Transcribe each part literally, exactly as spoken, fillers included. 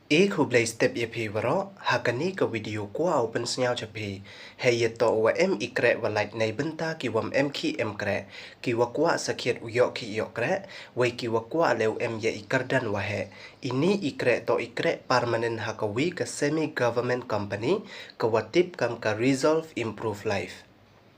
E khublei step ya phi waroh, ha kani ka video kwah u pynsngew cha phi. Hei ya toh wa em i kreh wa lait nei bynta ki wam em khih em kreh, ki wa kwah sakhiat u yoh khih yoh kreh, wei ki wa kwah le u em ya i kyrdan wa heh. Ini i kreh toh i kreh permanent ha ka wi ka semi government company, ka wa tip kam ka Resolve Improve Life.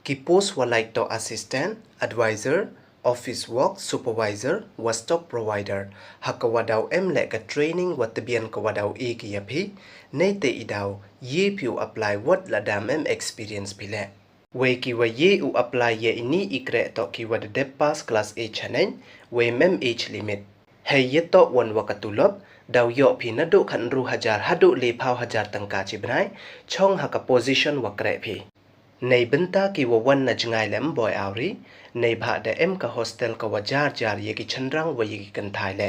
Ki post wa lait toh assistant, advisor, office work, supervisor, wa stock provider. Ha ka wa daw em le ka training wa tbian ka wa daw e ki ya phi. Nei te i daw, ye phi u apply wat la dam em experience phi le. Wei ki wa ye u apply ya ini i kreh toh ki wa da dep pass class eight chaneng, wei mem age limit. Hei ya toh wan wa ka tulop, daw yoh phi naduh khatynru hajar haduh lephaw hajar tyngka chi bnai, chong ha ka position wa kreh phi. Nei bynta ki wa wan na jngai le em boi awri, nei bha da em ka hostel ka wa jar jar ya ki chynrang wa ya ki kynthai le.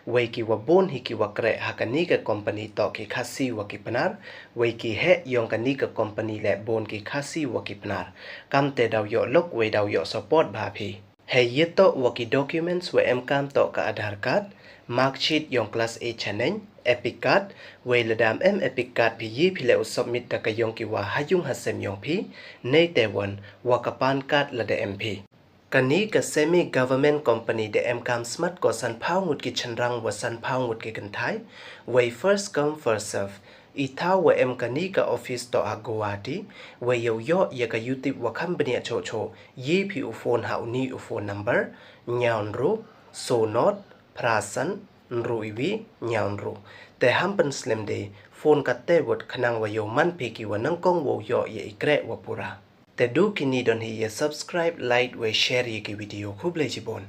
Wei ki wa bun hi ki wa kreh ha kani ka company toh ki Khasi wa ki Pnar, wei ki heh yong kani ka company le bun ki Khasi wa ki Pnar. Kam te daw yoh lok wei daw yoh support bha phi. Hei ya toh wa ki documents wa em kam toh ka Aadhaar card, mark sheet yong class eight chaneng, EPIC card, wei la dam em EPIC card phi ye phi le u submit da ka yong ki wa ha yung ha sem yong phi, nei te wan, wa ka PAN card la da em phi. Kani ka semi government company da em kam smat ko sanphaw ngut ki chynrang wa sanphaw ngut ki kynthai, wei first come first serve. I thaw wa em kani ka office toh ha Guwahati, wei yow yoh ya ka YouTube wa kham bniah choh choh, ye phi u phone ha uni u phone number, nyaw ynru, so not, phra san, ynru iwi, nyaw ynru. Te ham pynslem de, phone ka te wot khnang wa yow man phi ki wa nyngkong wow yoh ya i kreh wa pura. Te du kini don hi ya subscribe, like, wei share ya ki video. Khublei chibun.